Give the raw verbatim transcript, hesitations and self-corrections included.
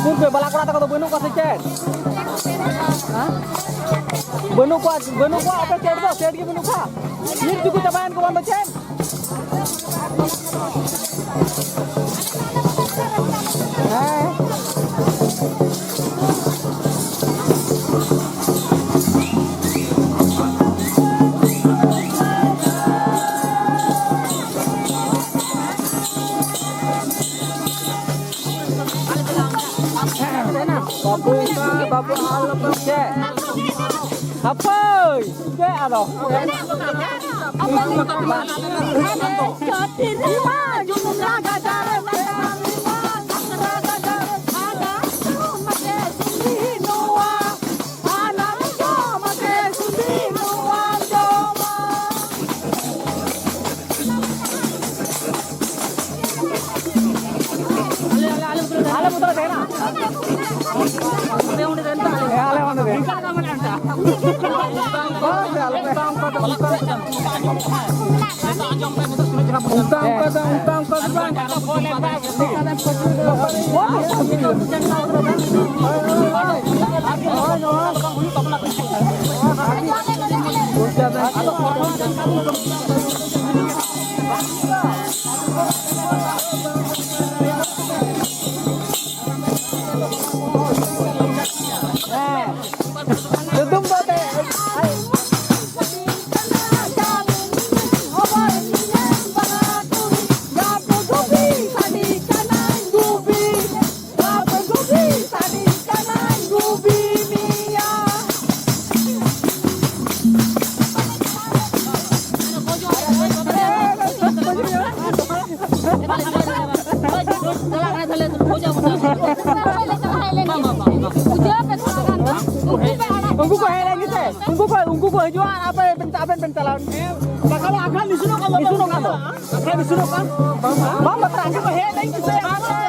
ᱩᱠᱩᱨ ᱯᱮ ᱵᱟᱞᱟ ᱠᱚᱲᱟ ᱛᱟᱠᱚ ᱫᱚ ᱵᱟᱹᱱᱩᱜ ᱠᱚᱣᱟ ᱥᱮ ᱪᱮᱫ? ᱦᱮᱸ? ᱵᱟᱹᱱᱩᱜ ᱠᱚᱣᱟ, ᱵᱟᱹᱱᱩᱜ ᱠᱚᱣᱟ ᱟᱯᱮ ᱥᱮᱫ ᱫᱚ, ᱥᱮᱫ ᱜᱮ ᱵᱟᱹᱱᱩᱜ ᱠᱚᱣᱟ᱾ ᱧᱤᱨ ᱪᱩᱠᱩ ᱪᱟᱵᱟᱭᱮᱱ ᱠᱚ ᱵᱟᱝ ᱫᱚ ᱪᱮᱫ? ᱦᱮᱸ᱾ ᱵᱟᱹᱵᱩ, ᱵᱟᱹᱵᱩ, ᱟᱞᱚᱯᱮ ᱪᱮᱫ? ᱦᱟᱯᱳᱭ, ᱪᱮᱫ ᱟᱫᱚ? ᱟᱞᱮ ᱵᱚᱛᱚᱨ ᱛᱟᱦᱮᱱᱟ᱾ ᱦᱮᱸ, ᱟᱞᱮ ᱚᱸᱰᱮ ᱫᱚ᱾ ᱚᱱᱠᱟ, ᱚᱱᱠᱟ ᱫᱚ, ᱚᱱᱠᱟ, ᱚᱱᱠᱟ ᱫᱚ ᱵᱟᱝ᱾ ᱩᱱᱠᱩ ᱠᱚ ᱦᱮᱡ ᱞᱮᱱ ᱜᱮᱥᱮ, ᱩᱱᱠᱩ ᱠᱚ, ᱩᱱᱠᱩ ᱠᱚ ᱦᱤᱡᱩᱜᱼᱟ ᱟᱨ ᱟᱯᱮ ᱯᱮ, ᱟᱵᱮᱱ ᱯᱮ ᱪᱟᱞᱟᱣ᱾ ᱵᱟᱠᱷᱟᱱ ᱟᱠᱷᱟᱱ ᱱᱤᱥᱩᱱᱚᱜ ᱠᱟᱱ ᱫᱚ᱾ ᱱᱤᱥᱩᱱᱚᱜ ᱠᱟᱱ ᱫᱚ᱾ ᱟᱠᱷᱟᱱ ᱱᱤᱥᱩᱱᱚᱜ ᱠᱟᱱ᱾ ᱵᱟᱝ ᱵᱟᱛᱨᱟ, ᱩᱱᱠᱩ ᱠᱚ ᱦᱮᱡ ᱞᱮᱱ ᱜᱮᱥᱮ᱾